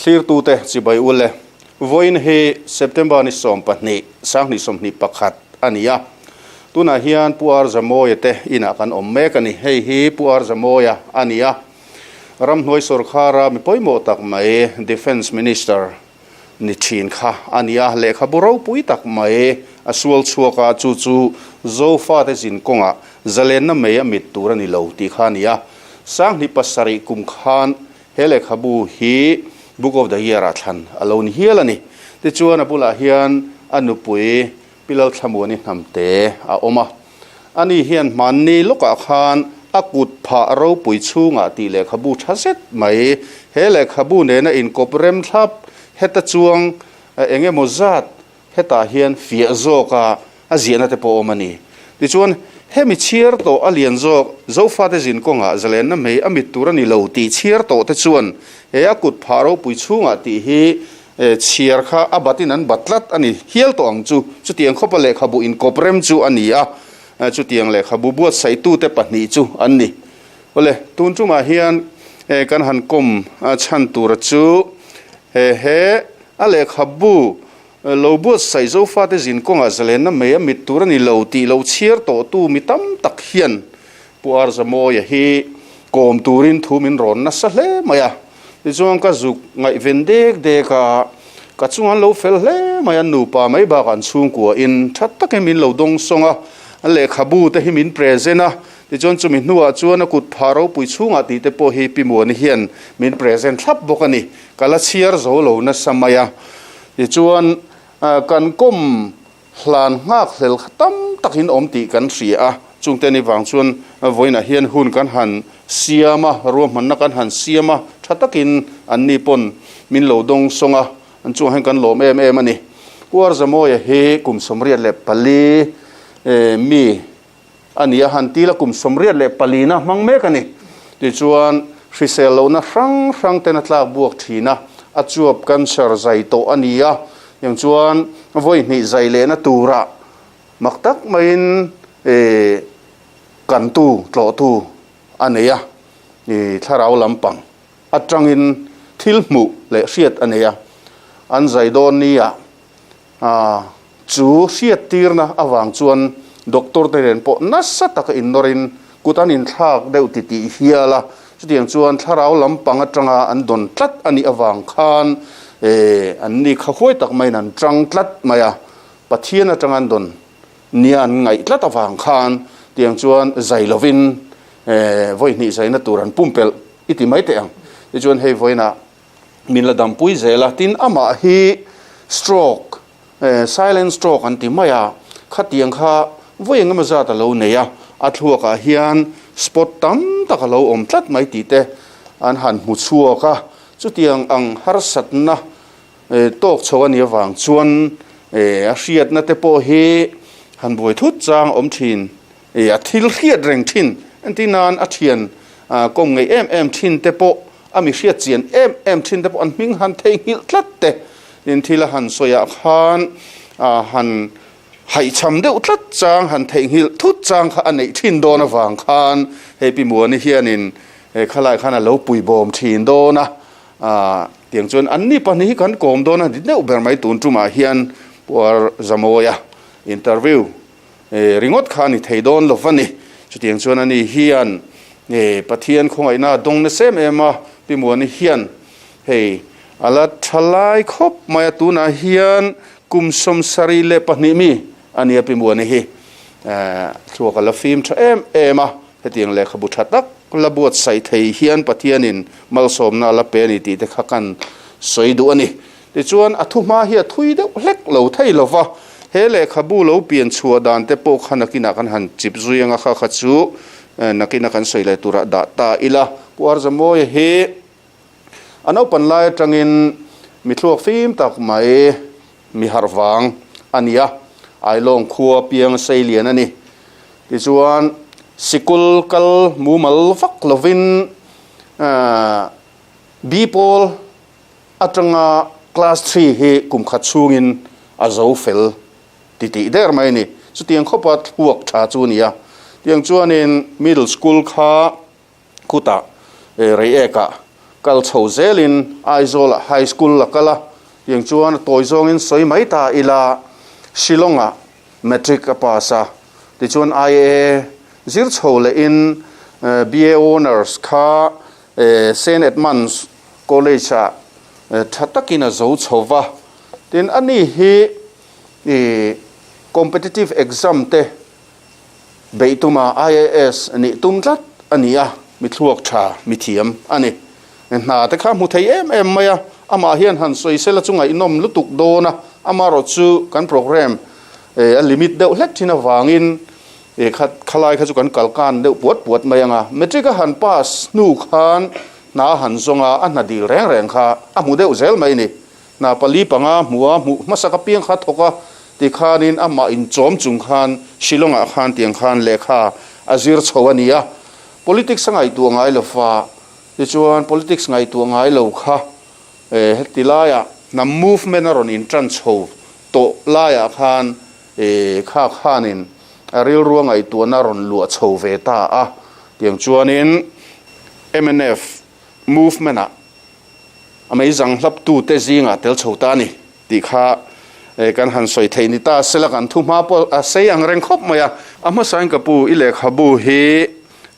Thlirtute chibai u le. Vawiin hi September ni 12, 2021 a ni a. Tunah hian Pu R Zamawia te inah kan awm mek a ni. Hei hi Pu R Zamawia a ni a. Ramhnuai sawrkhara mi pawimawh tak mai Defence Minister ni thin kha a ni a. Lehkhabu ropui tak mai a sual chhuak a, chu chu Zofate zin kawngah zalenna mei a mit tur a ni lo tih kha a ni a. 2007 kum khan He lehkhabu hi Book of the Year ah thlan a lo ni hial a ni. Tichuan a bulah hian a nupui Pi Lalthlamuani hnamte a awm a. Ani hian hmanni lawkah khan a kut phah ropui chhungah tih lehkhabu tha zet mai, he lehkhabu nena inkawp rem thlap heta chuang eng emaw zat Hetah hian fiah zawka a ziahna te pawh awm a ni. Tichuan, hemi chhiar tawh a lian zawk Zofate zin kawngah zalenna mei a mit tur a ni lo tih chhiar tawh te chuan he a kut phah ropui chhungah tih hi chhiar kha a batin an bat tlat a ni hial tawh ang chu. Chutiang khawpa lehkhabu inkawp rem chu a ni a, chutiang lehkhabu buatsaihtute pahnih chu an ni. Awle, tun tumah hian kan han kawm chhan tura chu he he A lehkhabu lo buatsaih Zofate zin kawngah zalenna mei a mit tur a ni lo tih lo chhiar tawhtu mi tam tak hian Pu Arzamawia hi kawm turin thu min rawn nasa hle mai a. Tichuan ka zuk ngaihven dek dek a, ka chung an lo fel hle mai a, nupa mai bakah an chhungkuain tha takin min lo dawng sawng a, a lehkhabu te hi min present a, Tichuan chumi hnuah chuan a kut phah ropui chhungah tih te pawh hi Pi Muani hian min present thlap bawk a ni. Ka la chhiar zo lo nasa mai a. Tichuan kan kawm hlan nghak hlel kha tam takin awm tih kan hria a. Chungte ni vang chuan vawiinah hian hun kan han siam a, ruahmanna kan han siam a, tha takin anni pawn min lo dawng sawng a, an chungah hian kan lawm em em a ni. Pu Arzamawia hi kum 84 mi A ni a, han til a kum 84 na hmang mek a ni. Tichuan, hrisel lohna hrang hrang ten a tlak buak thin a, a chuap cancer zai tawh a ni a, tiang chuan vawi hnih zai lehna turah mak tak maiin kantu, tlawhtu a nei a, thlarau lampang atangin thil hmuh leh hriat a nei a, an zai dawn nia. A, chu hriattirna avang chuan doctor te nen pawh nasa taka innawrin kut an inthlak deuh ti tih hial a, chutiang chuan thlarau lampang atanga an dawn tlat a nih avang khan e, an ni kha huai tak maiin an tang tlat mai a, Pathian atanga an dawn nia an ngaih tlat avang khan tiang chuan zai lovin e, vawi hnih zaina tur an pumpelh i ti mai teh ang. Tichuan hei vawiinah Min la dampui zel a, tin amah hi stroke, silent stroke an ti mai a, khatiang kha vawi engemaw zat a lo nei a, a thluakah hian spot tam tak a lo awm tlat mai tih te an han hmu chhuak a, chutiang ang harsatna tawk chho a nih avang chuan a hriatna te pawh hi han buai thut chang a awm thin, a thil hriat reng thin, entir nan a thian kawm ngei em em thin te pawh A mi hriat chian em em thin te pawh an hming han theihnghilh tlat te in thil a han sawi ah khan han haihcham deuh tlat chang han theihnghilh thut chang kha a neih thin dawn avang khan hei Pi Muani hianin he khalai khan a lo pui bawm thin dawn a, tiang chuan anni pahnih hi kan kawm dawn a ni deuh ber mai tun tumah hian Pu Arzamawia interview Ringawt kha a ni thei dawn lo va ni. Chutiang chuan ani hian Pathian khawngaihna a dawng nasa em em a, Pi Muani hian hei a la tha lai khawp mai a, tunah hian kum 72 mi a nia Pi Muani hi thluak a la fim tha em em a, hetiang lehkhabu tha tak la buatsaih thei hian Pathianin malsawmna a la pe a ni tih te kha kan sawi duh a ni. Tichuan, a thuhma hi a thui deuh hlek lo thei lo va, he lehkhabu lo pian chhuah dan te pawh kha nakinah kan han chip zui anga kha kha chu nakina kan sawi leh turah dah ta ila. Pu Arzamawia hi a naupan lai atangin mi thluak fim tak mai, mi harh vang a ni a, Ailawng khua piang sei lian a ni. Tichuan, sikul kal mumal vak lovin Bipawl Atanga class three hi kum khat chhungin a zo fel ti tih der mai a ni. Chutiang khawpa thluak tha chu a ni a. Tiang chuanin middle school kha khutah Reiekah Kal chho zelin Aizawlah High School a kal a, tiang chuan a tawi zawngin sawi mai ta ila Shillong-ah Matric a pass a, tichuan IA zir chho lehin BA Honours kha Saint Edmund's College-ah tha takin a zo chho va. Tin, ani hi competitive exam te beih tuma IAS nih tum tlat a ni a, mi thluak tha, mi thiam a ni. Hna te kha hmu thei em em mai a, amah hian han sawi sela chu ngaihnawm lutuk dawn a, amaherawhchu kan programme a limit deuh hlek thin avangin kha khalai kha chu kan kal kan deuh puat puat mai ang a. Matric a han pass hnu khan hna a han zawng a, a hna dil reng reng kha a hmu deuh zel mai a ni. Hna pali panga hmua hmuh hmasak apiang kha thawk a, tikhanin amah inchawm chung khan Shillong-ah khan tiang khan lehkha a zir chho a ni a. Politics a ngaihtuah ngai lo fa, tichuan politics ngaihtuah ngai lo kha heti laiah hnam movement a rawn intan chho tawh laiah khan kha khanin a rilrua ngaihtuahna a rawn luah chho ve ta a. Tiang chuanin mnf movement-ah A meizang hlaptute zingah tel chho ta a ni tih kha kan han sawi thei ni ta sela kan thu hma pawh a sei ang reng khawp mai a. A hmasain ka pu i lehkhabu hi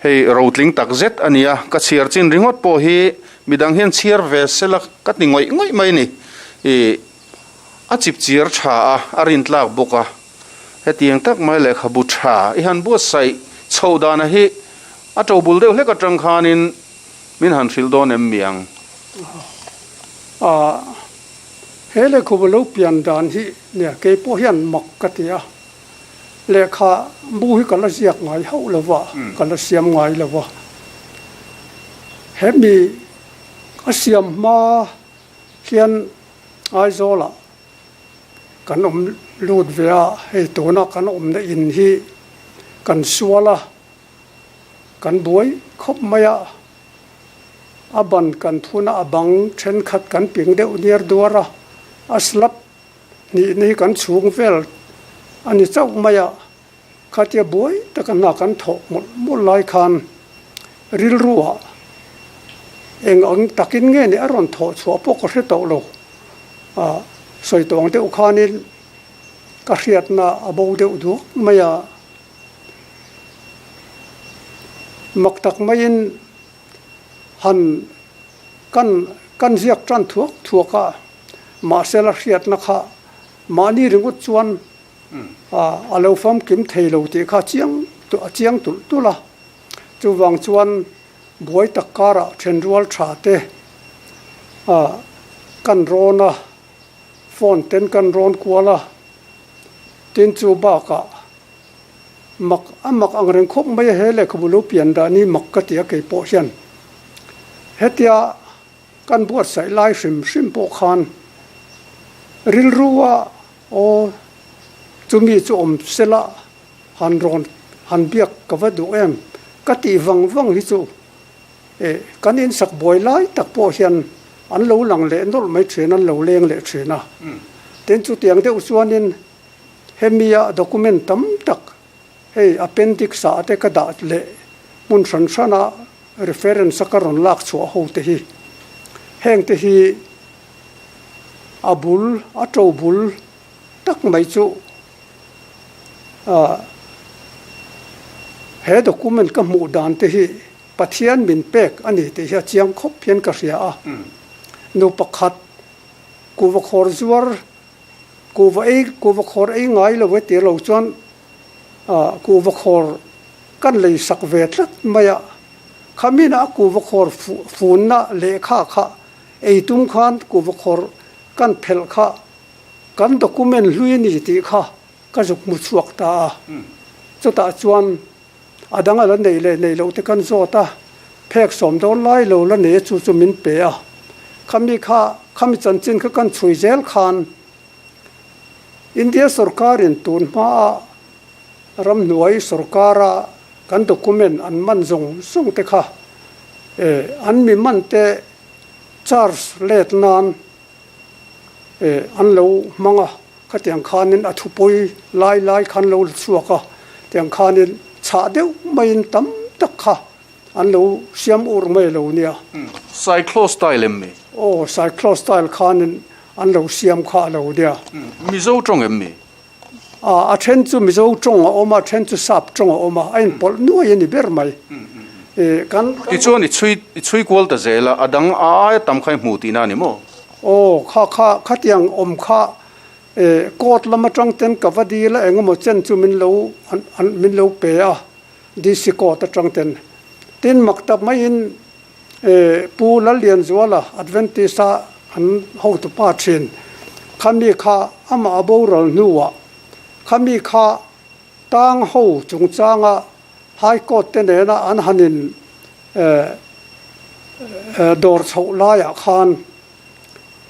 hei rotling tak zet a ni a, ka chhiar chin ringawt pawh hi midang hian chhiar ve sela ka ti ngawih ngawih mai a ni. Ih a chip chiar tha a, a rintlak bawk a, hetiang tak mai lehkhabu tha i han buatsaih chhoh dana hi a tobul deuh hlek atang khanin Min han hrilh dawn em mi ang? A, he lehkhabu lo pian dan hi nia kei pawh hian mak ka ti a. Lehkha bu hi ka la ziak ngai hauh lo va, ka la siam ngai lo va. Hemi a siam hma hian Aizawlah kan awm lut ve a, hei tuna kan awmna in hi kan sual a. Kan buai khawp mai a, a ban kan phun a, a bang thenkhat kan ping deuh niar duar a, a slab hnihna hi kan chhung vel a ni chauh mai a, khatia buai taka hna kan thawh mawlh mawlh lai khan rilruah eng ang takin nge ni a rawn thawh chhuah pawh ka hre tawh lo, a sawi tawng deuh khanin ka hriatna a bo deuh duak mai a. Mak tak maiin han kan kan ziak tan thuak thuak a, mahse la hriatna kha mahni ringawt chuan a lo famkim thei lo tih kha chiang a chiang tulh tulh a. Chuvang chuan buai tak karah thenrual tha te kan rawn a, phone ten kan rawn kual a, tin chu bakah Mak a mak ang reng khawp mai a, he lehkhabu lo pian dan hi mak ka ti a kei pawh hian. Hetia kan buatsaih lai hrim hrim pawh khan rilrua aw chumi chu awm sela han rawn han biak ka va duh em ka tih vang vang hi chu eh kan insak buai lai tak pawh hian an lo lang leh nawlh mai thin an lo leng leh thin a. Tin chutiang deuh chuanin Hemia document tam tak hei appendix ah te ka dah leh hmun hran hran a reference a ka rawn lak chhuah ho te hi heng te hi a bul a to bul tak mai chu ah he document ka hmuh dan te hi Pathian min pek a ni tih hi a chiang khawp hian ka hria a nu pakhat kuhva khawr zuar Kuhva ei, kuhva khawr ei ngai lo e tir lo chuan kuhva khawr kan lei sak ve tlat mai a. Khamin a kuhva khawr funna lehkha kha ei tum khan kuhva khawr kan phelh kha kan document hlui a ni tih kha ka zuk hmu chhuak ta a. Chutah chuan a dang a la nei leh nei loh te kan zawt a, phek sawm dawn lai lo la nei a chu chu min pe a, khami kha khami chanchin kha kan chhui zel khan India sorkarin tun hmaa ramhnuai sorkara kan document an man zawng zawng te kha eh an mi man te charge let nan eh an lo hmang a. Khatiang khanin a thupui lai lai khan lo la chhuak a, tiang khanin chhah deuh maiin tam tak kha an lo siam ur mai lo nia. Cyclo style em mi? Aw, cyclo style khanin an lo siam kha a lo nia. Mizo tawng em mi? A, a then chu Mizo tawng a awm a, a then chu Sap tawng a awm a, a inpawlh nuai a ni ber mai. E, kan. Tichuan i chhui, i chhui kual ta zel a, a dang a aia tam kha i hmu tihna a ni maw? Aw, kha kha, khatiang awm kha e, court lam atang ten ka va dil a, engemaw chen chu min lo, an, an, min lo pe a, DC court atang ten. Tin, mak tak maiin E Pu Lallianzuala Adventist a an hotupa thin khami kha amah a boral hnuah khami kha tang ho chungchanga High Court te nena an han in dawr chhoh laiah khan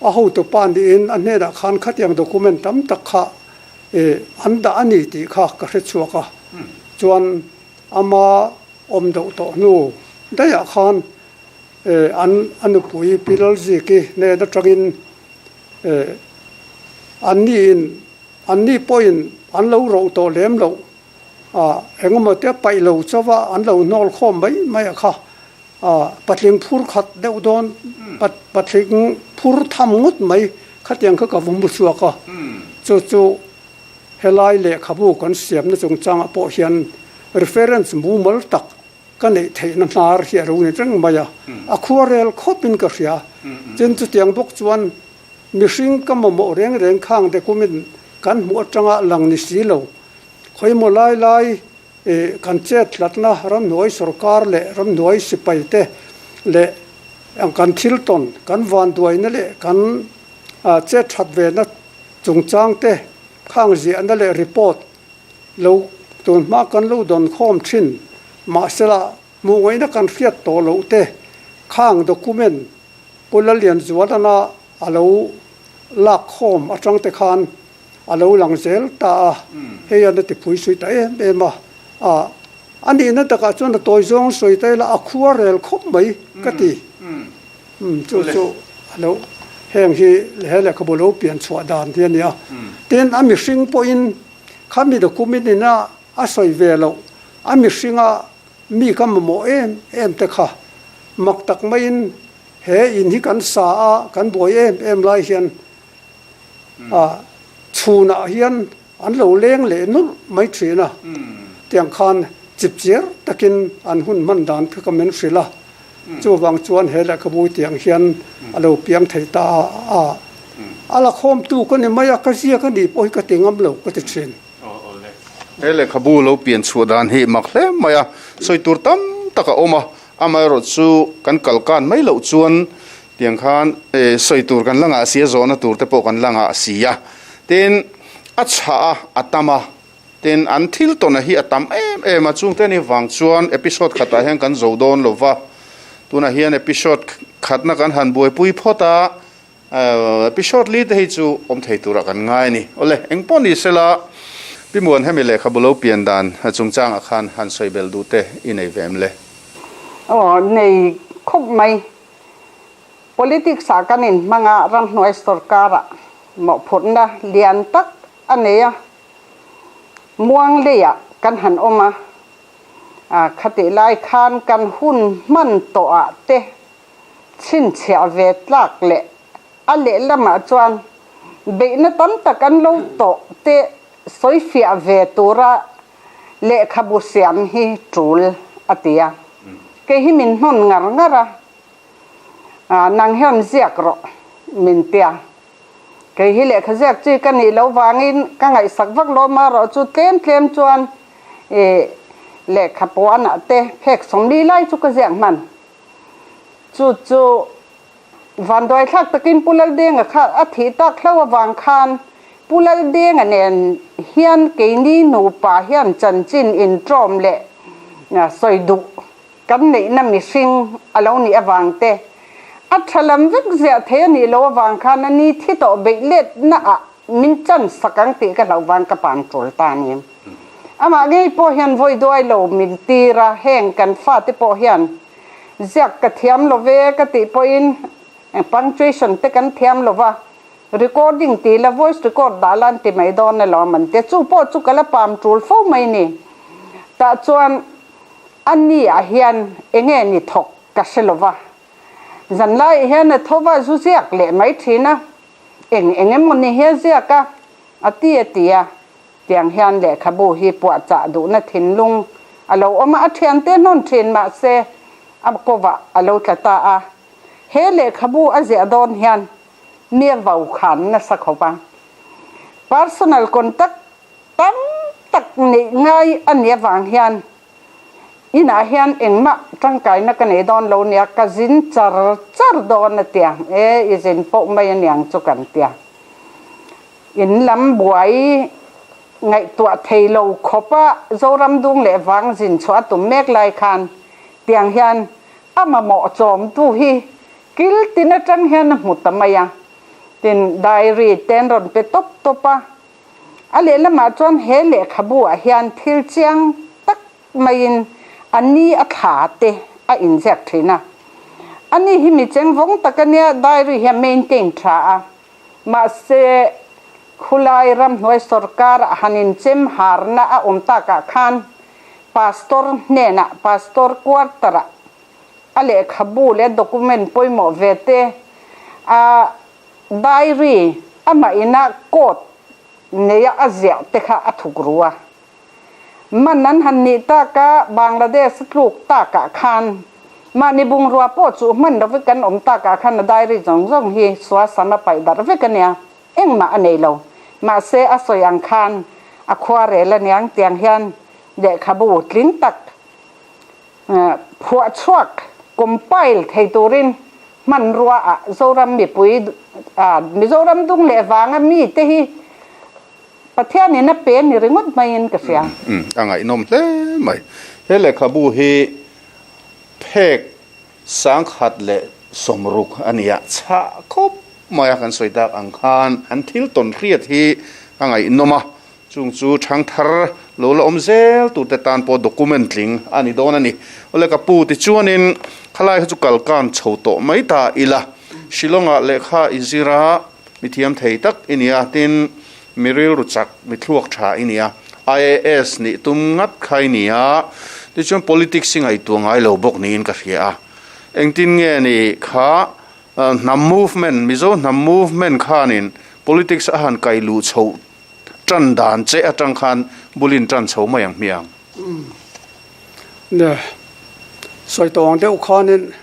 a hotupa niin a hnenah khan khatiang document tam tak kha an dah a ni tih kha ka hrechhuak a, chuan ama Awm deuh tawh hnu daihah khan an a nupui Pi Lalziki hnen atangin anniin anni pawhin an lo roh tawh lem loh a, engemaw te paih lo chauha an lo hnawl khawm mai mai a kha, patling phur khat deuh dawn patling phur tham ngawt mai khatiang kha ka va mu chhuak a, chu chu Helai lehkhabu kan siamna chungchangah pawh hian reference mumal tak ka neih theihna hnar hi a lo ni reng mai a, a khuarel khawpin ka hria. Tin, chutiang bawk chuan mihring ka mamawh reng reng khang te kumin kan hmuh atanga lang ni si lo. Khawimaw lai lai kan chet hlatna ramhnuai sorkar leh ramhnuai sipai te leh kan thil tawn, kan vanduaina leh kan chet that vena Chungchang te khang ziahna leh report lo tun hma kan lo dawn khawm thin, mahsela hmuh ngaihna kan hriat tawh loh te khang document Pu Lallianzualana a lo lak khawm atang te khan a lo lang zel ta a, hei an a ti phui sui ta em em a, a nihna takah chuan a tawi zawng sawi ta ila a khua rel khawp mai ka ti. Umm chu chu a lo heng hi he lehkhabu lo pian chhuah dan hi a nia. Tin a mihring pawhin khami document in a a sawi ve loh a mihringa mi ka mamawh em em te kha mak tak maiin he in hi kan sa a kan buai em em lai hian ah chhunah hian An lo leng leh nawlh mai thin a, tiang khan chipchiar takin an hun hman dan kha ka men hrilh a, chuvang chuan he lehkhabu tiang hian a lo piang thei ta a, a la khawmtu ka ni mai a, ka ziak a nih pawh hi ka ti ngam lo ka ti thin. He lehkhabu lo pian chhuah dan hi mak hle mai a, sawi tur tam tak a awm a, amaherawhchu kan kalkan mai loh chuan Tiang khan sawi tur kan la ngah si a, zawhna tur te pawh kan la ngah si a. Tin, a chhah a, a tam a. Tin, an thil tawna hi a tam em em a, chungte ni vang chuan episode khatah hian kan zo dawn lo va. Tunah hian episode khatna kan han buaipui phawt a, episode li te hi chu awm thei turah kan ngai a ni. Awle, eng pawh ni sela, Pi Muan hemi lehkhabu lo pian dan chungchangah khan han sawi belh duh te i nei ve em le? Aw, nei khawp mai. Politics ah kan inhmang a, ramhnuai sorkar ah mawhphurhna lian tak a nei a, muang lei ah kan han awm a, khatih lai khan kan hun hman tawh ah te chhinchhiah ve tlak leh a lehlamah chuan beihna tam tak an lo tawh te sawifiah ve tura lehkhabu siam hi tul a ti a, kei hi min hnawn ngar ngar a, nang hian ziak rawh min tia, kei hi lehkha ziak chi ka nih loh vangin ka ngaihsak vak lo marawh chu tlem tlem chuan ih lehkha puanah te phek sawmli lai chu ka ziak hman, chu chu Vanduaithlak takin Pu Laldenga kha a thih tak hlo avang khan Pu Laldenga nen hian keini nupa hian chanchin intawm leh sawi duh kan neihna mihring a lo nih avang te, a tha lam vek ziah thei a nih loh avang khan a ni thi tawh beih letna ah min chan sak ang tih ka hlauh vang ka pan tul ta a ni. Amah ngei pawh hian vawi duai lo min tir a, heng kan fate pawh hian Ziak ka thiam lo ve ka tih pawhin punctuation te kan thiam lo va, recording tih la voice record dah la an ti mai dawn alawm an ti a, chu pawh chu ka la pam tul fo mai ni. Tah chuan A ni ah hian enge ni thawk ka hre lova, zanlai ah hian a tho va zu ziak leh mai thin a, eng eng emaw ni hi a ziak a, a ti a ti a, tiang hian lehkhabu hi puahchah duhna thinlung a lo awm a, a thiante hnawn thin mahse a kovah a lo tla ta a, he lehkhabu a ziah dawn hian mi a vau khan nasa khawp a, personal contact Tam tak neih ngai a nih avang hian inah hian engmah tangkaina ka nei dawn lo nia, ka zin char char dawn a tia, e i zin pawh mai aniang chu kan tia. In lam buai ngaihtuah thei lo khawpa Zoram dung leh vang zin chhuah a tum mek lai khan tiang hian a mamawh chawmtu hi kil tin atang hian a hmu ta mai a, tin diary te an rawn pe tawp tawp a. A lehlamah chuan he lehkhabu ah hian thil chiang tak maiin a ni a thla te a inziak thin a. A ni hi mi cheng vawng tak a nia, diary hi a maintain tha a. Mahse, khulai ramhnuai sorkar ah han inchem harna a awm takah khan Pastor hnenah, Pastor quarter ah a lehkhabu leh document pawimawh ve te a Diary amah ina coat neia a ziah te kha a thuk ru a. Man an han nih taka Bangladesh a tluk takah khan mahni bungrua pawh chuh hman lovin kan awm takah khan a diary zawng zawng hi suasam a paih darh vek a nia, engmah a nei lo. Mahse a sawi ang khan a khuarel a niang tiang hian lehkhabu tling tak Phuahchhuak, compile, thei turin hmanrua ah Zoram mipui ah Mizoram dung leh vanga mite hi Pathianin a pe ni ringawt maiin ka hria. Umm a ngaihnawm hle mai. He lehkhabu hi phek 1160 a nia, chhah khawp mai a kan sawi tak ang khan an thil tawn hriat hi a ngaihnawm a, Chung chu ṭhangthar lo la awm zel turte tan pawh document tling a ni dawn a ni. Awle ka pu tichuanin khalai kha chu kal kan chho tawh mai ta ila. Shillong-ah lehkha i zir a, mi thiam thei tak i ni a, tin mi rilru chak, mi thluak tha i ni a, IAS nih tum ngat kha i ni a, tichuan politics i ngaihtuah ngai lo bawk niin ka hria a. Engtin nge ni kha hnam movement, Mizo hnam movement khanin politics a han kai luh chhoh Ṭan dan che aṭang khan bulin ṭan chho mai ang hmiang. Nia, sawi tawh ang deuh khanin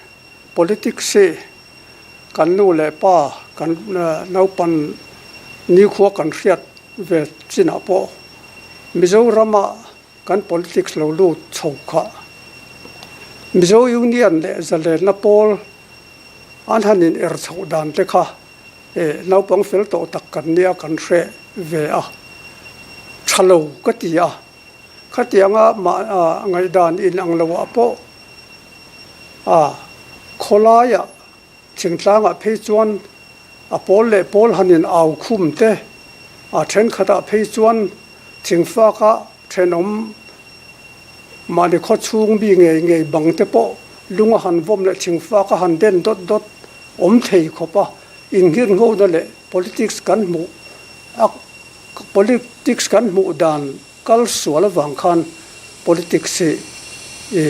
politics hi kan nu leh pa kan naupan nikhua kan hriat ve chinah pawh Mizorama kan politics lo lut chho kha Mizo Union leh Zalenna pawl an han in er chhoh dan te kha E, naupang fel tawh tak kan nia kan hre ve a, tha lo ka ti a, khatianga mah ngaihdan in ang lo ah pawh a khawlaiah thingtlangah phei chuan a pawl leh pawl han in au khum te, a thenkhatah phei chuan thingfaka thenawm mahni khaw chhung mi ngei ngei bang te pawh lung a han vawm leh thingfaka han den dawt dawt awm thei khawp a, inghirnghona leh politics kan hmuh a politics kan hmuh dan kal sual avang khan politics hi i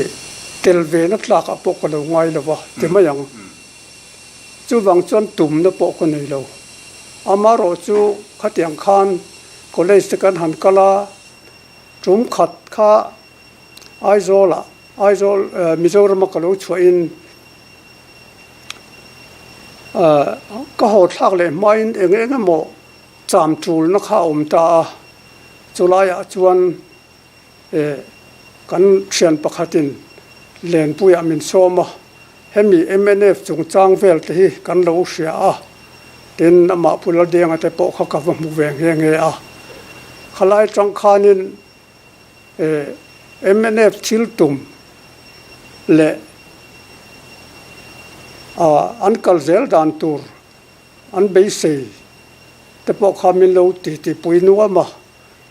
tel ve na tlak ah pawh ka lo ngai lo va ti mai ang. Chuvang chuan tumna pawh ka nei lo. Amaherawh chu khatiang khan college te kan han kal a, tum khat kha Aizawl ah Aizawl Mizoram a ka lo chhuah in Ka haw thlak leh hmain eng eng emaw cham tulna kha a awm ta a, chulaiah chuan kan thian pakhatin Lenpuiah min sawm a, hemi mnf chungchang vel te hi kan lo hria a, tin amah Pu Laldenga te pawh kha ka va hmu ve nghe nghe a, khalai tang khanin Mnf thil tum leh an kal zel dan tur an beisei te pawh kha min lo titipui nuam a,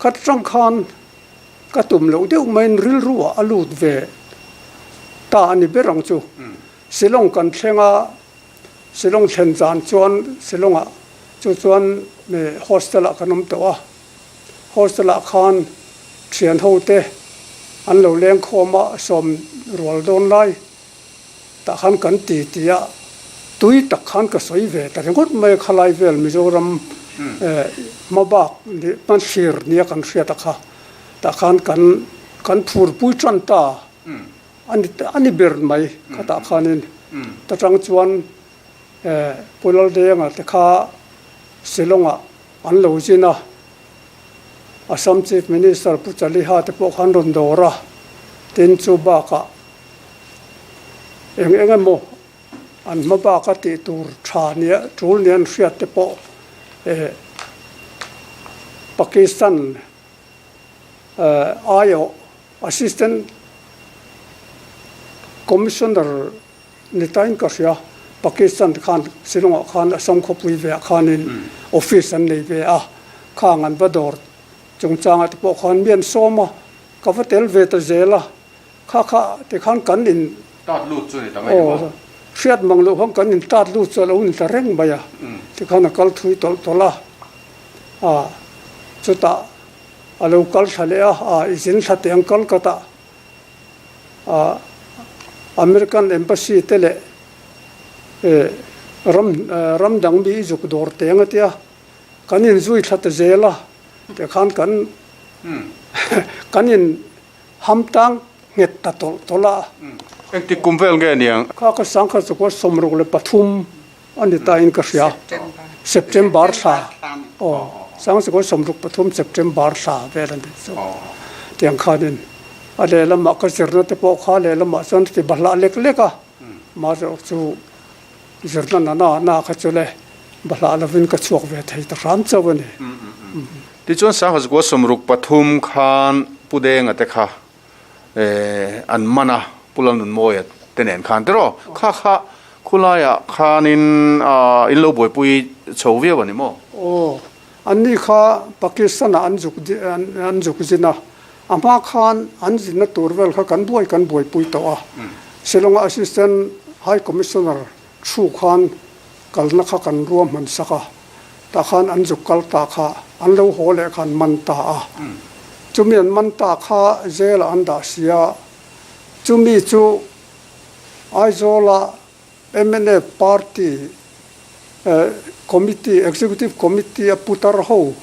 khat tang khan ka tum loh deuh maiin rilru ah a lut ve ta a ni ber ang chu. Shillong kan thleng a, Shillong thlen zan chuan Shillong ah chu chuan hostel ah kan awm tawh a. Hostel ah khan thian ho te An lo leng khawm a, sawm rual dawn lai tah khan kan ti ti a, tui tak khan ka sawi ve ta ringawt mai a, khalai vel Mizoram hma bak hma thlir nia kan hriat a kha tah khan kan kan phurpui tan ta a ni a ni ber mai khatah khanin ta tang chuan Pu Laldenga te kha Shillong-ah an lo zin a, Assam Chief Minister Pu Chaliha te pawh kha an rawn dawr a, tin chu bakah eng eng emaw an hma baka tih tur tha nia tul nia an hriat te pawh eh Pakistan eh aiawh Assistant Commissioner Ni tain ka hria, Pakistan khan Shillong-ah khan Assam khawpui veah khanin office an nei ve a, khang an va dawr chungchangah te pawh khan mi an sawm a, ka va tel ve ta zel a, kha kha ti khan kan in Tat lut chu a ni ta mai ni maw? Hriat mang loh khan kan in tat lut chu a lo ni ta reng mai a, tikhan a kal thui tawlh tawlh a, a chutah a lo kal thla leh a, a i zin thla teh ang kal ka tah. American Embassy te leh ram ram dang mi i zuk dawr teng a tia kan inzui thla ta zel a tikhan kan kan in ham tang nghet ta tawlh tawlh a. Engtik kum vel nge niang? Kha ka sangkhat chukua 63. A ni ta in ka hria. September thla aw Sangchukua 63 September thla vel a ni chu. Tiang khanin a lehlamah ka zirna te pawh kha lehlamah chuan ti bahlah lek lek a. Mahse chu zirna na na na kha chu le bahlah lovin ka chhuak ve thei ta hram chauh a ni. Tichuan Sangchukua 63 khan Pu Denga te kha an man a, Pu Lalnunmawia te nen khan tiraw? Kha kha khulaiah khanin in lo buaipui chho viau a ni maw? Aw, anni kha Pakistan-ah an zuk an zuk zin a, a hma khan an zinna tur vel kha kan buai kan buaipui tawh a, Shillong-a Assistant High Commissioner thu khan kalna kha kan ruahman sak a, tah khan an zuk kal ta kha an lo haw leh khan man ta a, chumi an man ta kha jail ah an dah si a, chumi chu Aizawl-a mnf party committee, executive committee a putar ho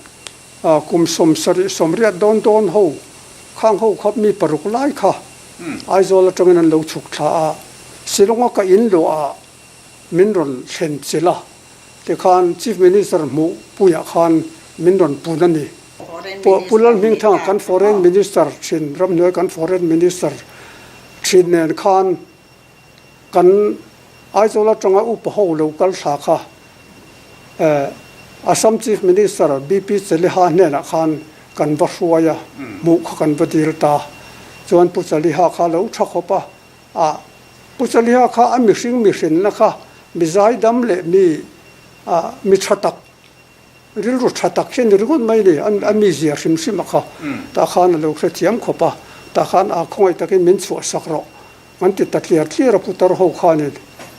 kum 70 80 dawn dawn ho khang ho kha mi paruk lai kha Aizawl atangin an lo chhuk thla a, Shillong-a ka in luah ah min rawn thlen chilh a, tikhan Chief Minister hmuh puiah khan min rawn pun a ni. Pu Lalhmingthanga kan Foreign Minister thin, ramhnuai kan Foreign Minister thin nen khan kan Aizawl atanga upa ho lo kal thla kha Assam Chief Minister BP Chaliha hnenah khan kan va hruai a, hmuh kha kan va dil ta. Chuan Pu Chaliha kha lo tha khawp a, A Pu Chaliha kha a mihring mihrinna kha mi zaidam leh mi a mi tha tak, rilru tha tak hi a ni ringawt mai ni, a mizia hrim hrim a kha. Tah khan a lo hrethiam khawp a, tah khan a khawngaih takin min chhuahsak rawh an ti ta tliar tliar a putar ho khanin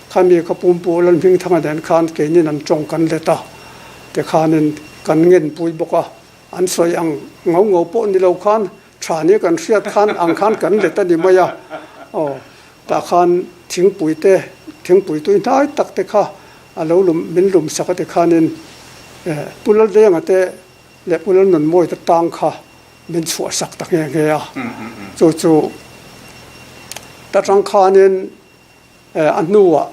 khami ka pumpu Lalhmingthanga nen khan keinin an tawng kan let a, tikhanin kan ngenpui bawk a, an sawi ang ngau ngau pawh ni lo khan Tha nia kan hriat khan ang khan kan let a ni mai a, aw tah khan thingpui te, thingpui tui hnai tak te kha a lo lum, min lum sak a ti khanin Pu Laldenga te leh Pu Lalnunmawia te tang kha min chhuah sak ta nghe nghe a, chu chu ta tang khanin a hnuah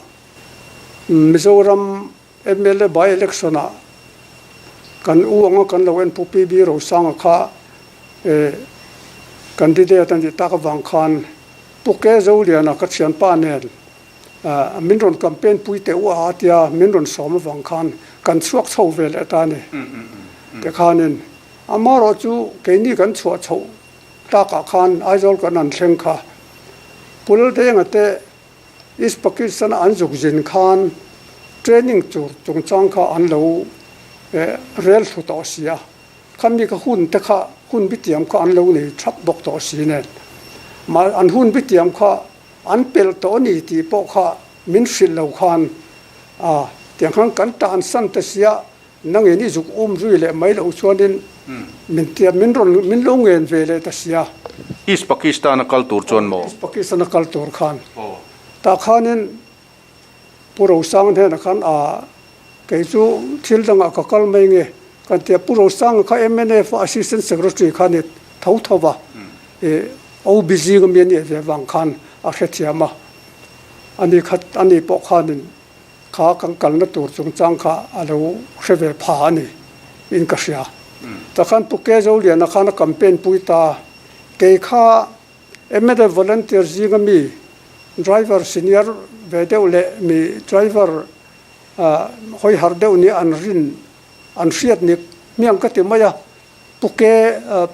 Mizoram Mla by election ah kan u anga kan lo en Pu PB Rosanga kha candidate a nih tak avang khan Pu Ke Zoliana ka thianpa nen min rawn campaign pui teh u a a tia min rawn sawm avang khan kan chhuak chho ve leh ta a ni. Tikhanin amaherawh chu keini kan chhuah chhoh takah khan Aizawl kan han thleng kha Pu Laldenga te East Pakistan a an zuk zin khan training tur chungchang kha an lo rel thlu tawh si a, khami ka hun te kha hun bitiam kha an lo nei thap bawk tawh si nen mah an hun bitiam kha an pelh tawh a ni tih pawh kha min hrilh lo khan a tiang khan kan tan san ta sia Nangin i zuk um zui leh mai loh chuanin min tia min rawn min lo ngen ve leh ta sia. East Pakistan a kal tur chuan maw? East Pakistan a kal tur khan. Tah khanin Pu Rosang hnenah khan a kei chu thil dangah ka kal mai nge kan ti a, Pu Rosanga kha mnf a Assistant Secretary kha a ni tho tho va, ih OB zinga mi a nih ve vang khan a hrethiam a, ani kha ani pawh khanin kha kan kalna tur chungchang kha a lo hre ve pha a ni in ka hria. Tah khan Pu Kezoliana khan a campaign pui ta, kei kha Mnf volunteer zinga mi driver senior ve deuh leh mi driver hawi harh deuh nia an rin an hriat ni hmiang ka ti mai a, Pu Ke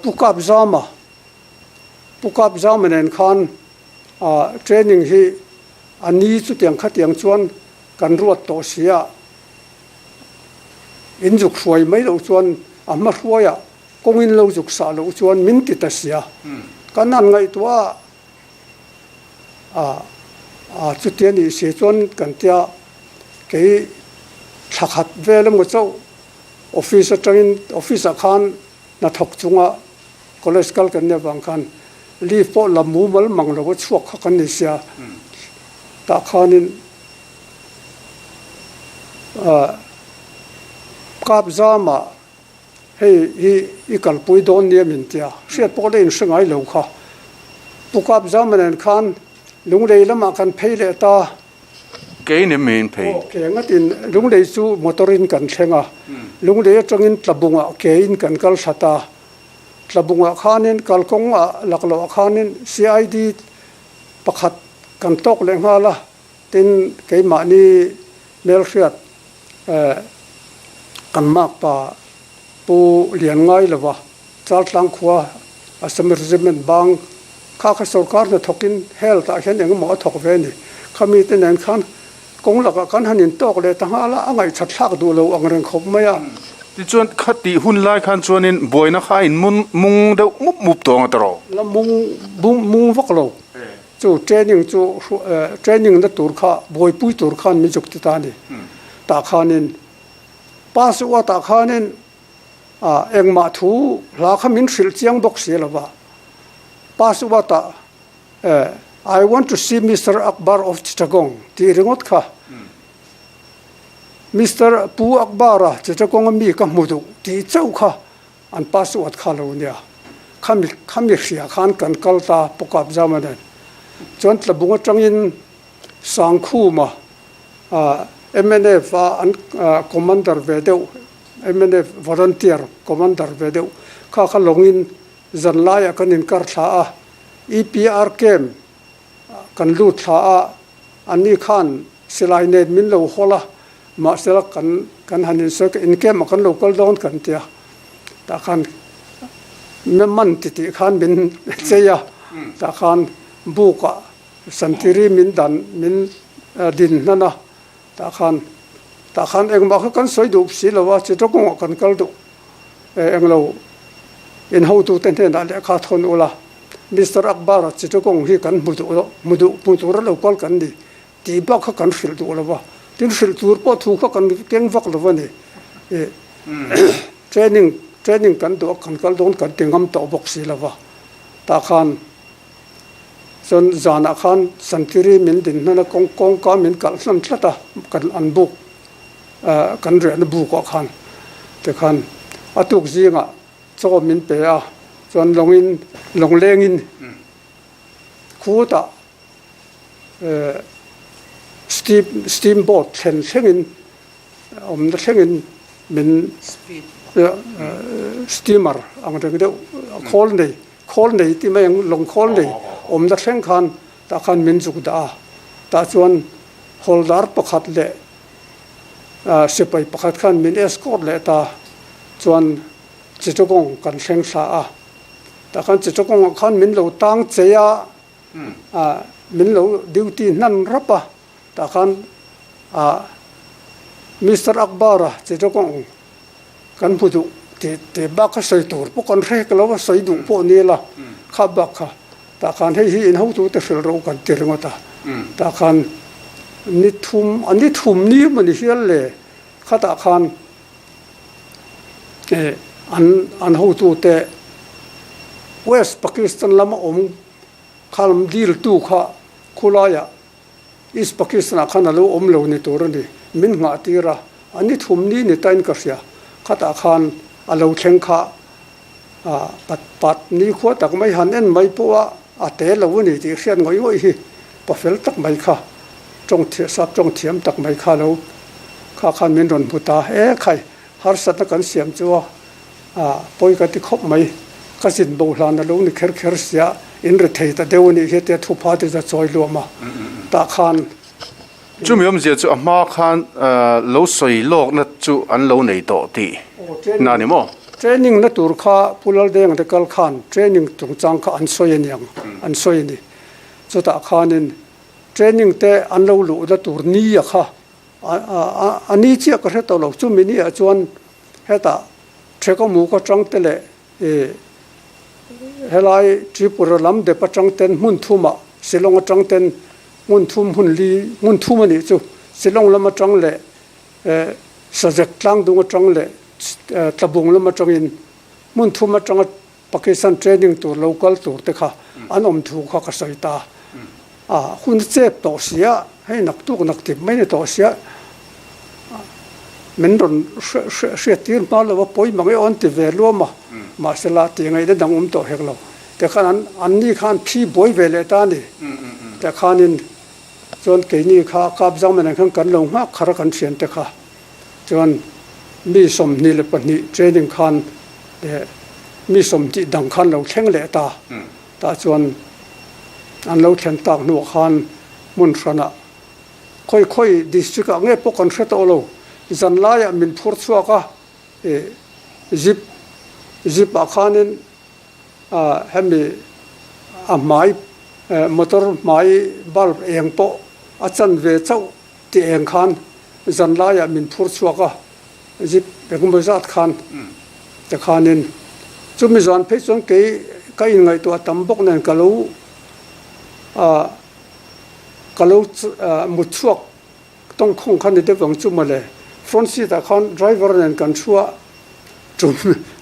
Pu Kapzama Pu Kapzama nen khan training hi a ni chutiang khatiang chuan kan ruat tawh si a, in zuk hruai mai loh chuan a hma hruaiah Kawngin lo zuk sah loh chuan min ti ta sia. Kan han ngaihtuah a, a chutia nih si chuan kan tia kei thla khat vel emaw chauh office atangin office ah khan hnathawk chunga college kal kan nih avang khan leave pawh la mumal mang lo a chhuak kha kan ni sia. Tah khanin kap zamah Hei hi i kalpui dawn nia min tia, hriat pawh la inhre ngai lo kha. Pu Kapzama nen khan Lunglei lamah kan phei leh ta. Kei nem min phei. Aw, ke ngatin Lunglei chu motor in kan thleng a, Lunglei atangin Tlabungah ke in kan kal thla ta. Tlabungah khanin kalkawng ah lakloh ah khanin CID pakhat kan tawk leh nghal a, tin keimahni hmelhriat Kan makpa Pu Lian ngai lova Chaltlang khua Assam Regiment bang kha kha sorkar hnathawkin health ah hian engemaw a thawk ve a ni. Khami te nen khan kawng lakah kan han intawk leh ta nghal a, a ngaihchat thlak duh lo ang reng khawp mai a. Tichuan khatih hun lai khan chuanin buaina kha a in mung deuh mup mup tawng a tawrh. La mung mung vak lo. Chu training chu training na tur kha buaipui tur khan min zuk ti ta a ni. Tah khanin pass u a tah khanin engmah thu hla kha min hrilh chiang bawk si lo va. Pass u a tah I want to see Mister Akbar of Chittagong tih ringawt kha Mister Pu Akbar-a Chittagong a mi ka hmu duh tih chauh kha An password kha lo nia. Khami khami hria khan kan kal ta Pukap Zama nen. Chuan Tlabung atangin Sangkhuma mnf a an commander ve deuh mnf volunteer commander ve deuh kha kha lawngin zan laiah kan inkar thla a, EPR camp kan lut thla a, Anni khan silai nen min lo hawl a, mahsela kan kan han insawi ka inkem a kan lo kal dawn kan tia, tah khan man ti tih khan min chei a, tah khan buk ah santiri min dan min din hnan a, tah khan tah khan engmah kha kan sawi duh si lo a, Chittagong ah kan kal duh englo in hotute hnenah lehkha thawn ula. Mister Akbar-a Chittagong hi kan hmu duh lo, hmu duh, hmu tura lo kal kan ni tih bak kha kan hrilh duh lo va, tin hrilh tur pawh thu kha kan keng vak lo a ni. Ih training, training kan duh a, kan kal dawn kan ti ngam tawh bawk si lo va, tah khan chuan zanah khan Santiri min din hnan a, kawng kawngka min kalh hlan tlat a, kan an buk kan riahna bukah khan tikhan a tuk zingah Chaw min pe a, chuan lawngin lawnglengin khutah steam steam boat thlen thlengin awmna thlengin min steamer ang reng deuh khawl nei khawl nei tih mai ang lawng khawl nei awmna thleng khan tah khan min zuk dah a, tah chuan hawldar pakhat leh sipai pakhat khan min escort leh ta chuan Chittagong kan thleng thla a, tah khan Chittagong ah khan min lo tang chei a, ah min lo duty hnan rap a, tah khan ah Mister Akbar a Chittagong kan hmu duh tih tih bak kha sawi tur pawh kan hrek lo a, sawi duh pawh ni la kha bak kha tah khan hei hi in hotute hrilh rawh kan ti ringawt a, tah khan ni thum a ni thum ni emaw ni hial le khatah khan an an hotute. West Pakistan lama awm kha lam diltu kha khulaiah East Pakistan ah khan a lo awm lo ni tur a ni. Min nghah tir a, a ni thum ni ni tain ka hria. Khatah khan a lo thleng kha pat pat nikhua tak mai han en mai pawh a, a te lo a ni tih hriat ngawih ngawih hi pa fel tak mai kha tawng thiam sap tawng thiam tak mai kha lo kha khan min rawn hmu ta e khai harsatna kan siam chu a pawi ka ti khawp mai ka zin bo hlan a lo ni kher kher sia in ri thei ta deuh a nih hi tia thupha te chu a chawi luam a tah khan Chumi awmzia chu a hma khan lo sawi lawkna chu an lo nei tawh tih na ni maw? Training na tur kha Pu Laldenga te kal khan training chungchang kha an sawi a niang, an sawi a ni. Chutah khanin training te an lo luhna tur ni a kha a ni chiah ka hre tawh lo. Chumi ni ah chuan hetah Thekamu ka tang te leh helai Tripura lam dep atang ten hmun thumah Shillong atang ten Hmun thum hmun li hmun thum a nih chu Shillong lam atang leh Sajek tlangdung atang leh Tlabung lam atangin hmun thum atanga Pakistan training tur lo kal tur te kha an awm thu kha ka sawi ta a. Hun a chep tawh sia, hei naktuk naktip mai ni tawh sia min rawn hriat tir hma lo a pawi mang e aw an ti ve luam a, mahsela tih ngaihna dang awm tawh hek lo. Tikhan an anni kha an phi buai ve leh ta a ni. Tikhanin chuan keini kha kap zang men ang khan kan lo nghak khar a kan thiante kha. Chuan mi 22 training khan leh mi 20 dang khan lo thleng leh ta. Tah chuan an lo thlen tak hnuah khan hmun hranah khawi khawi district ah nge pawh kan hre tawh lo. Zan laiah min phur chhuak a, zip zip ah khanin Hemi a hmai motor hmai bulb eng pawh a chan ve chauh tih eng khan zan laiah min phur chhuak a, zip engemaw zat khan tikhanin chumi zan phei chuan kei ka inngaihtuah tam bawk nen ka lo ka lo mut chhuak tawngkhawng kha ni deuh ang chu mawle. Front seat ah khan driver nen kan thu a, tum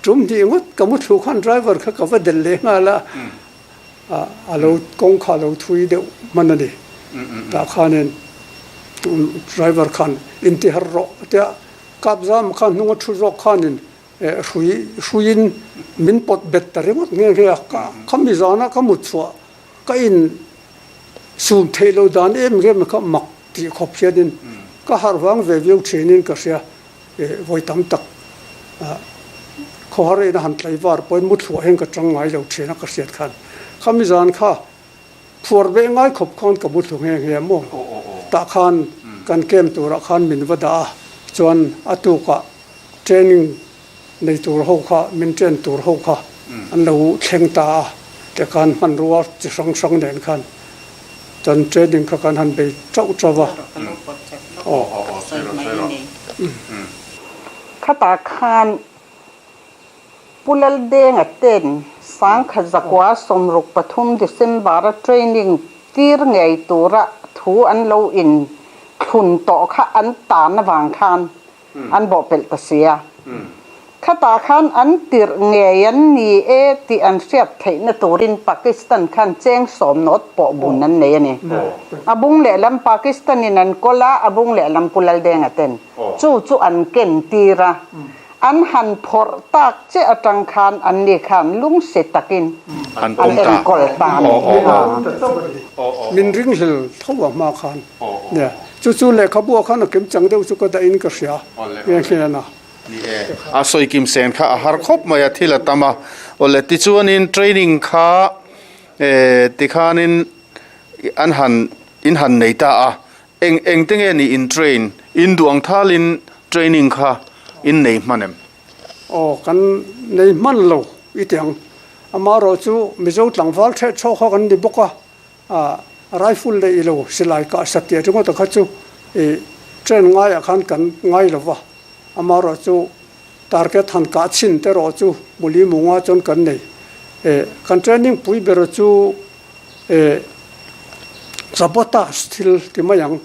tum hnih ngawt ka mu thlu khan driver kha ka va delh leh nghal a, a lo kawng kha a lo thui deuh hman a ni. Tah khanin driver khan inti har rawh a tia, kap zam khan hnung a thu zawk khanin hrui hruiin min pawt bet ta ringawt nghe nghe a, khami zana ka mut chhuah ka in Sum theih loh dan em em kha mak tih khawp hianin ka harh vang ve viau thinin ka hria. Vawi tam tak khawhar ina han tlaivar pawhin muthluah hian ka tang ngai lo thin a ka hriat khan. Khami zan kha phuar ve ngai khawp khan ka muthlu nghe nghe maw. Tah khan kan camp turah khan min va dah a, chuan a tukah training Nei tur ho kha, min chen tur ho kha an lo thleng ta a, tikhan hmanrua chi hrang hrang nen khan chuan training kha kan han bei chauh chauh a. Khatah khan Pu Laldenga ten 1963 December-a training tir ngei tura thu an lo in thlun tawh kha an tan avang khan an bawhpelh ta si a. Khatah khan an tirh ngei an ni e tih an hriat theihna turin Pakistan khan cheng sawmnawt pawh bun an nei a ni. A bung lehlam Pakistan-in an kawl a, a bung lehlam Pu Laldenga ten chu chu an ken tir a. An han phawrh tak che atang khan anni khan lungsi takin an enkawl ta a ni. Min ringhlel tho a hma khan. Nia, chu chu lehkhabu ah khan a kim chang deuh chu ka dahin ka hria nghe nghe a na. Ni e, a sawi kim sen kha a har khawp mai a, thil a tam a. Awle, tichuanin training kha tikhanin an han in han nei ta a, eng eng te nge ni in train, in duh ang thalin training kha in nei hman em? Aw, kan nei hman lo i ti ang. Amaherawh chu Mizo tlangval theh chhawk kha kan ni bawk a, A rifle leh ilo silai kah satliah ringawt a kha chu i train ngaiah khan kan ngai lo va, amaherawh chu target han kah chhin te erawh chu muli munga chuan kan nei. E kan training pui ber chu e sabotage thil ti mai ang,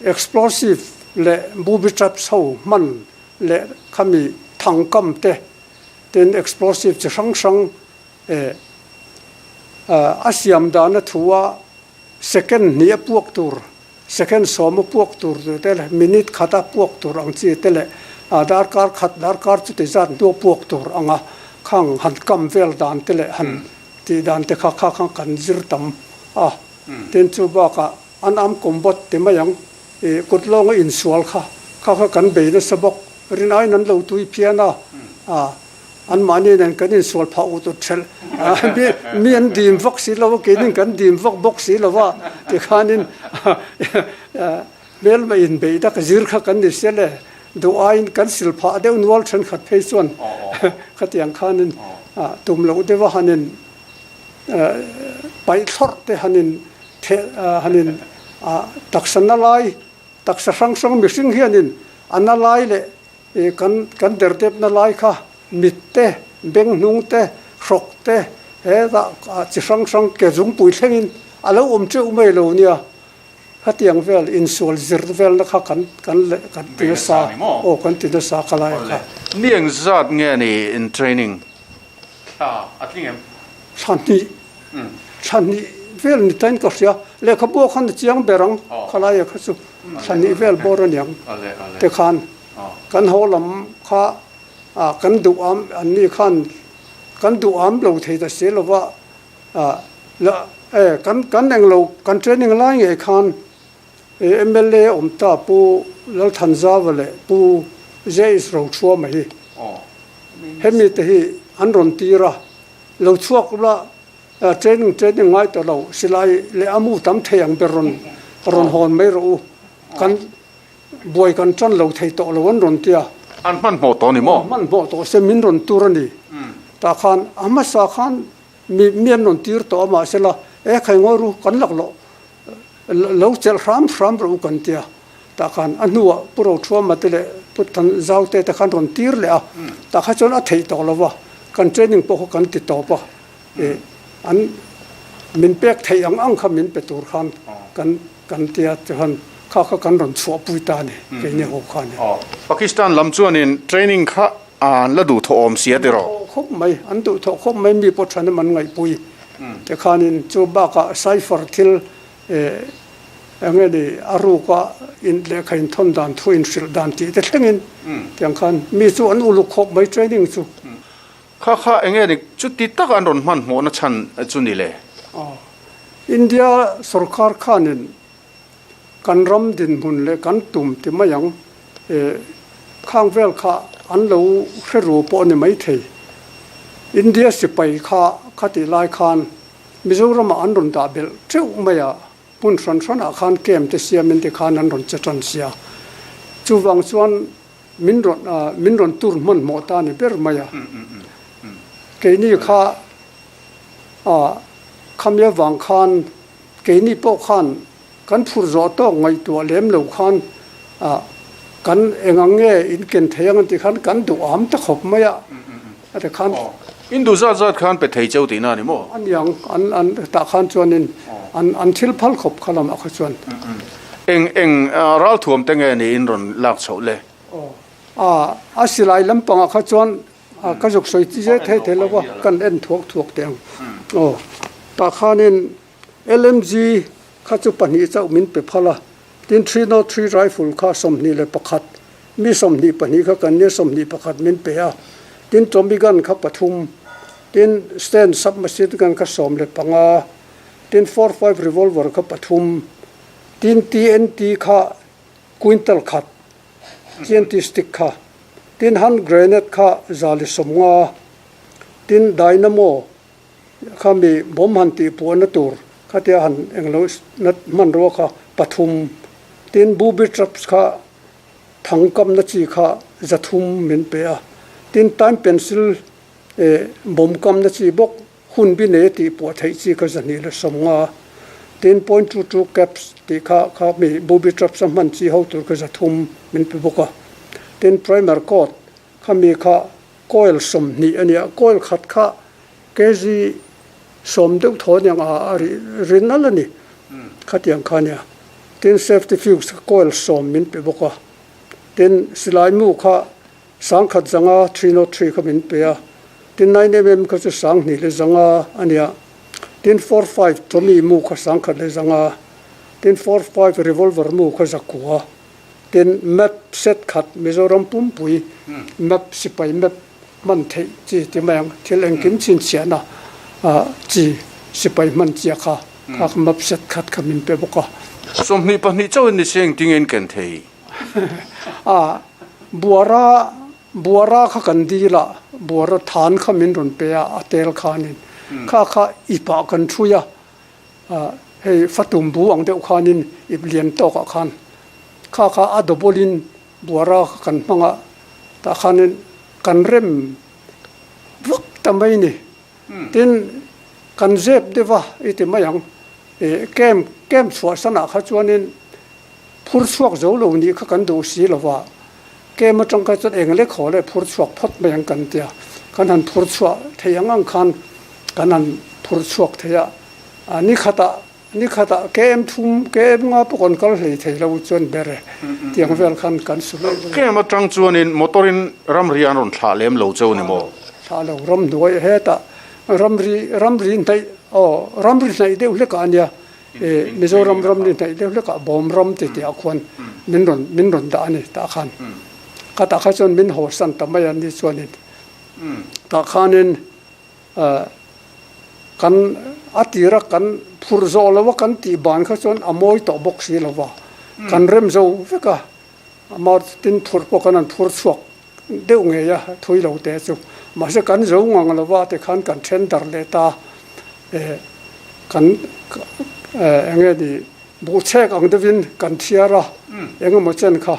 explosive leh booby traps ho hman leh khami thangkam te, tin explosive chi hrang hrang e. A siam dana thua second hnih a puak tur, second sawm a puak tur tur te leh minute khat a puak tur ang chi te leh darkar khat darkar chuti zat hnu a puak tur anga khang han kam vel dan te leh han tih dan te kha kha kha kan zir tam a. Tin chu bakah an am combat ti mai ang ih kut lawnga insual kha kha kha kan bei nasa bawk. Rinaiin an lo tui phian a, anmahni nen kan insual phah ut ut ṭhelh. Mi an dim vak si lo a, keinin kan dim vak bawk si lo a, tikhanin hmelma inbeih dak zir kha kan ni sia le, duh aiin kan sil phah deuh nual ṭhenkhat phei chuan khatiang khanin tum loh deuha hanin paih thlawrh te hanin theh hanin taksa na lai Taksa hrang hrang mihring hianin a na lai leh kan kan derdepna lai kha mit te, beng hnung te, hrawk te hetah chi hrang hrang ke zungpui thlengin a lo awm teuh mai lo nia. Khatiang vel insual zir velna kha kan kan leh kan ti nasa aw kan ti nasa ka lai kha. Ni eng zat nge ni in training thla a tling em? Thla hnih Thla hnih vel ni tain ka hria, lehkhabu ah khan a chiang ber ang, khalaia kha chu thla hnih vel bawr a niang te khan kan haw lam kha kan duh am an ni khan kan duh am lo thei ta si lova kan kan englo kan training lai ngei khan mla awm ta Pu Lalthanzava leh Pu JS Rochhuama hi hemi te hi an rawn tir a. Lo chhuak ula, training training ngai tawh lo, silai leh a mu tam thei ang ber rawn rawn hawn mai rawh u, kan buai kan tan lo thei tawh lo an rawn ti a. An hmanhmawh tawh a ni maw? An hmanhmawh tawh se min rawn tur a ni. Tah khan a hmasa khan mi mi an rawn tir tawh a mahsela e khai ngawi ru kan laklawh Lo chelh hram hram rawh u kan tia. Tah khan a hnuah Pu Rothuama te leh Pu Thanzaute te khan rawn tir leh a. Tah kha chuan a theih tawh lo va, kan training pawh kha kan ti tawp a. Ih an min pek theih ang ang kha min pe tur khan kan kan tia chuan kha kha kan rawn chhuahpui ta a ni keini ho khan. Pakistan lam chuanin training kha an la duhthawh awm sia tiraw? Duhthawh khawp mai, an duhthawh khawp mai mi pawh thanem an ngaihpui. Tikhanin chu bakah cipher thil eng nge ni a ruka in lehkha inthawn dan thu inhrilh dan tih te thlengin tiang khan mi chu an uluk khawp mai training chu. Kha kha eng nge ni chuti taka an rawn hmanhmawhna chhan chu ni le? India sorkar khanin Kan ram dinhmun leh kan tum ti mai ang. Khang vel kha an lo hre ru pawh a ni maithei. India sipai kha khatih lai khan Mizoramah an rawn dah belh teuh mai a, hmun hran hranah khan camp te siamin te khan an rawn che tan sia. Chuvang chuan min rawn min rawn tur hmanhmawh ta a ni ber mai a. Keini kha khami avang khan Keini pawh khan kan phur zawh tawk ngaihtuah lem lo khan kan eng ang nge in ken thei ang an tih khan kan duh am ta khawp mai a, a ti khan. In duh zat zat khan pe thei cheu tihna a ni maw? A niang, an an tah khan chuanin an an thil phal khawp kha lamah kha chuan. Eng eng ralthuam te nge niin rawn lak chhoh le? Aw, a silai lampangah kha chuan A ka zuk sawi chi zet thei thei lo va, kan en thuak thuak teh ang. Aw, tah khanin LMG kha chu pahnih chauh min pe phal a, tin 303 rifle kha 21, mi 22 kha kan nia 21 min pe a, tin Tommy gun kha pathum, tin Sten submachine gun kha 15, tin 45 revolver kha pathum, tin TNT kha quintal khat. TNT stick kha, tin hand grenade kha 150, tin dynamo kha mi bomb han tih puahna tur khatia han englo na hmanrua kha pathum, tin booby traps kha thang kamna chi kha 300 min pe a, tin time pencil eh bomb kamna chi bawk Hun bi nei a tih puah theih chi kha 250, tin point two two caps tih kha kha mi booby traps a hman chi ho tur kha 300 min pe bawk a. Tin primer coat kha mi kha coil 20 a nia, coil khat kha kg 10 deuh thaw aniang a a ri ri nal a ni khatiang kha a nia. Tin safety fuse kha coil 10 min pe bawk a. Tin silai mu kha 1100 303 kha min pe a, tin 9mm kha chu 2100 a nia. Tin 45 Tommy mu kha 10,000 leh 500, tin 45 revolver mu kha 900, tin map set khat Mizoram pumpui map sipai map hman theih chi ti mai ang, thil engkim chhinchhiahna chi sipai hman chia kha kha map set khat kha min pe bawk a. 22 chauh in ni se engtin nge in ken thei? A buara buara kha kan dil a, buara than kha min rawn pe a, a tel khanin kha kha ipah kan thui a, hei fatum bu ang deuh khanin ip lian tawkah khan kha kha a double-in buara kha kan hmang a, tah khanin kan rem vak ta mai ni. Tin, kan zep deuh a i ti mai ang, ih camp camp chhuahsanah kha chuanin Phur chhuak zo lo nih kha kan duh si lo va, kem atang kha chuan eng lek haw leh phur chhuak phawt mai ang kan tia, kan han phur chhuah thei ang ang khan kan han phur chhuak thei a, a ni khatah ni khatah KM thum KM nga pawh kan kal hlei thei lo chuan ber e tiang vel khan kan su mai mai. Kem atang chuanin motor in ramri an rawn thlah lem lo cheu ni maw? Thlah lo, ramhnuai hetah ramri ramri hnaih aw ramri hnaih deuh hlekah a nia. Mizoram ram ni hnaih deuh hlekah bawm ram ti tih ah khuan min rawn min rawn dah a ni tah khan. Khatah kha chuan min haw san ta mai a ni chuanin tah khanin kan a tira kan phur zawh lo a kan tih ban kha chuan a mawi tawh bawk si lo va, kan rem zo vek a, amah tin phur pawh kan han phur chhuak deuh ngei a thui lo te chu mahse kan zo ngang lo va tikhan kan then dar leh ta kan eng nge ni buhchhek ang deuhin kan thiar a engemaw chen kha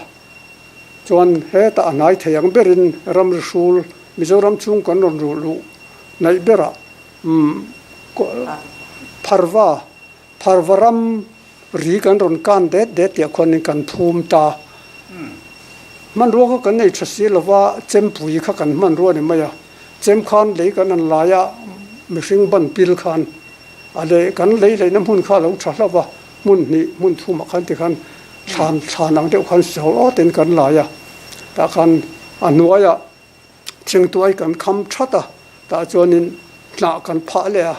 chuan hetah a hnai thei ang berin ramri hrul Mizoram chhung kan rawn ruh luh naih berah pharva Pharva ram ri kan rawn kan det det tih ah khuanin kan phum ta. Hmanrua kha kan nei tha si lova chempui kha kan hmanrua ni mai a. Chem khan lei kan han lai a, mihring ban pil khan a leh kan lei leihna hmun kha a lo tha hlauh va, hmun hnih hmun thumah khan tikhan thlan thlan ang deuh khan sawl awtin kan lai a. Tah khan a hnuaiah thingtuai kan kham that a, tah chuanin hnah kan phah leh a.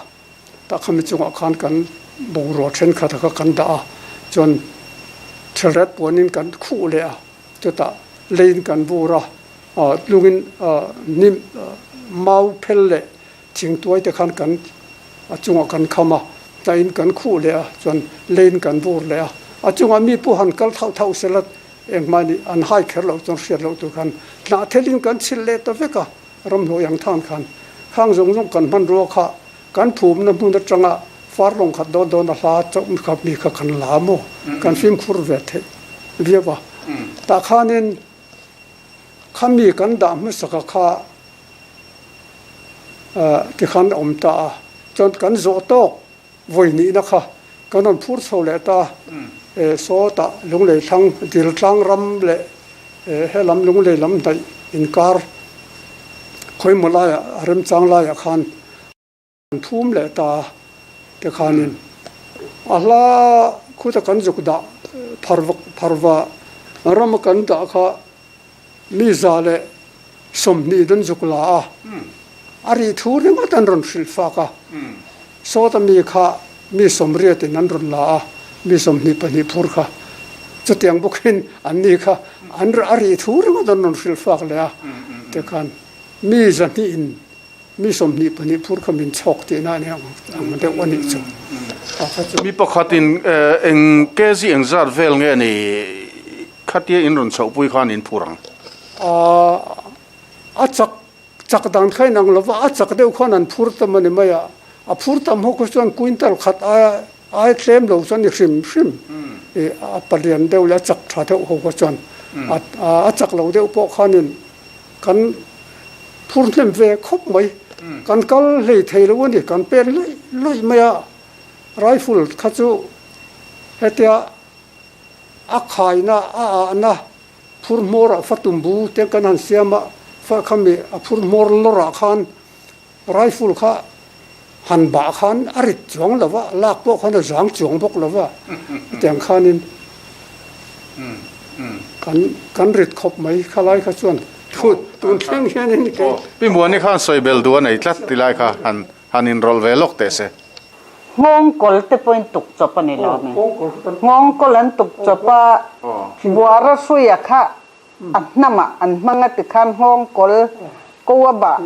Tah khami chungah khan kan bungrua thenkhat kha kan dah a, chuan thelret puanin kan khuh leh a, chutah leiin kan vur a, lungin hnim mau phel leh thingtuai te khan kan a chungah kan kham a, hnahin kan khuh leh a, chuan leiin kan vur leh a, a chungah mi pawh han kal thauh thauh sela engmahni an hai kher loh chuan hriat loh tur khan hnah thelin kan chhilh leh ta vek a. Ramhnuai ang than khan khang zawng zawng kan hmanrua kha kan phumna hmun atanga far lawng khat dawn dawn a hla chauh kha mi kha kan la maw kan fimkhur ve theih viau a. Tah khanin khami kan dah hmasaka kha tikhan a awm ta a, chuan kan zawh tawk vawi nihna kha kan rawn phur chho leh ta e sawtah Lunglei thlang Diltlang ram leh helam Lunglei lam hnaih inkar khawimaw laiah a remchang laiah khan an phum leh ta te khanin a hla khuta kan zuk dah pharva pharva rama kan dah kha Mi 120 an zuk la a, a rih thu ringawt an rawn hrilh fak a. Sawta mi kha mi 80 in an rawn la a, mi 22 phur kha chutiang bawkin an ni kha an a rih thu ringawt an rawn hrilh fak leh a. Tikhan mi 200 in Mi 22 phur kha min chhawk tihna a ni ang ang deuh a nih chu. A kha chu. Mi pakhatin eng kg eng zat vel nge ni khatia in rawn chhohpui khan in phur ang? A chak chak dan kha inang lova, a chak deuh khan an phur tam a ni mai a. A phur tam ho kha chuan quintal khat aia ai tlem lo chuan i hrim hrim i a palian deuh leh a chak tha deuh ho kha chuan a chak lo deuh pawh khanin Kan phur hnem ve khawp mai. Kan kal hlei thei lo a ni, kan pen luih luih mai a. Rifle kha chu hetia a khaina, a ahna phur hmawrah fatumbu te kan han siam a, fa khami a phur hmawr lawrah khan Rifle kha han bah khan a rit chuang lo va, lak pawh khan a zang chuang bawk lo va, hetiang khanin kan kan rit khawp mai khalai kha chuan tun thleng hianin kei. Pi Muani khan sawi bel duh a nei tlat ti lai kha han han inrawlh ve lawk teh se. Nghawngkawl te pawhin tuk chawp a ni lo mi? Nghawngkawl an tuk chawp a, Buara hruia kha a hnamah an hmang a tikhan nghawngkawl ko a bah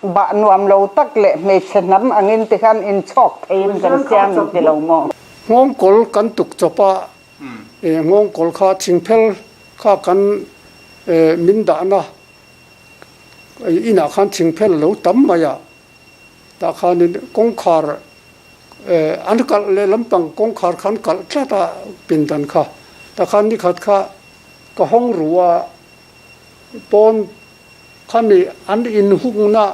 bah nuam lo tak leh hmeichhe hnam angin tikhan inchhawk theiin kan siam in ti lo maw? Nghawngkawl kan tuk chawp a, nghawngkawl kha thingphel kha kan min dahna inah khan thingphel a lo tam mai a, Tah khanin kawngkhar an kalh leh lampang kawngkhar kha an kalh tlat a pindan kha. Tah khan nikhat kha ka hawng ru a, pawn khami an inhungna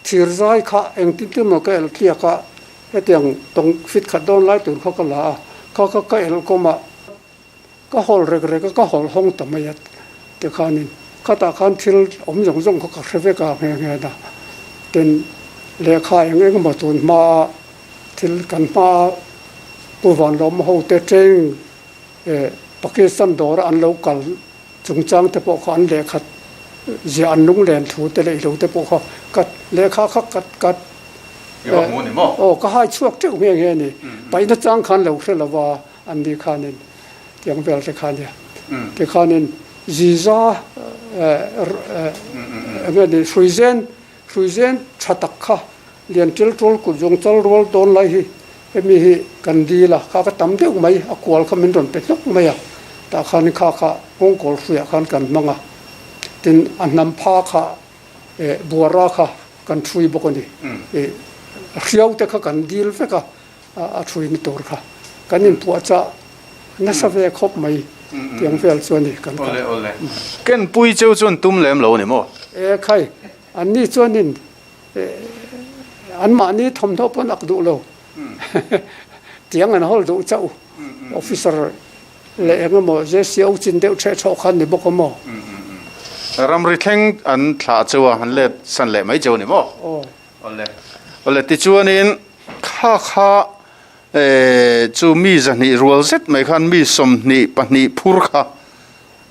thir zai kha engtin tin maw ka elh tliak a, hetiang tawng fit khat dawn lai tur kha ka la a, kha kha ka elh kawm a. Ka hawl rek rek a, ka hawl hawng ta mai a tikhanin khatah khan thil awm zawng zawng kha ka hre vek a nghe nghe a. Tin, lehkha eng eng emaw tun hmaa thil kan hmaa Pu Vanlawma hote training eh Pakistan dawra an lo kal chungchang te pawh kha an lehkhat ziah an lunglen thu te leh ilo te pawh kha ka lehkha kha ka ka aw ka hai chhuak teuh nghe nghe a ni. Paihna chang khan lo hre lo va. An ni khanin tiang vel te kha nia. Tikhanin ziza enge ni hruizen hruizen tha tak kha lian tel tul kut zawng chal rual dawn lai hi hemi hi kan dil a kha ka tam deuh mai a kual kha min rawn pe hnawk mai a tah khanin kha kha nghawngkawl hruiah khan kan hmang a tin a hnam pha kha buara kha kan hrui bawk a ni hriau te kha kan dil vek a. a thuina tur kha kan inpuahchah nasa ve khawp mai tiang vel chu a ni kan kal. Awle awle. Kenpui cheu chuan tum lem lo a ni maw? E khai, an ni chuanin anmahni thawmhnaw pawn ak duh lo tiang an hawl duh chauh officer leh eng emaw JCO chin deuh theh thawh khan ni bawk a maw? Ramri thleng an thlah cheu a, an let san leh mai cheu a ni maw? Aw. Awle. Awle tichuanin kha kha chu mi zahnih rual zet mai khan mi 22 phur kha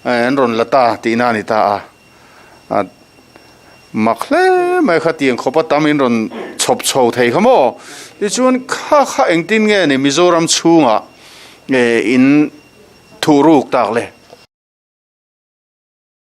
an rawn la ta tihna a ni ta a. A mak hle mai kha tiang khawpa tam in rawn chhawp chho thei kha maw. Tichuan kha kha engtin nge ni Mizoram chhungah in thuhruk tak le.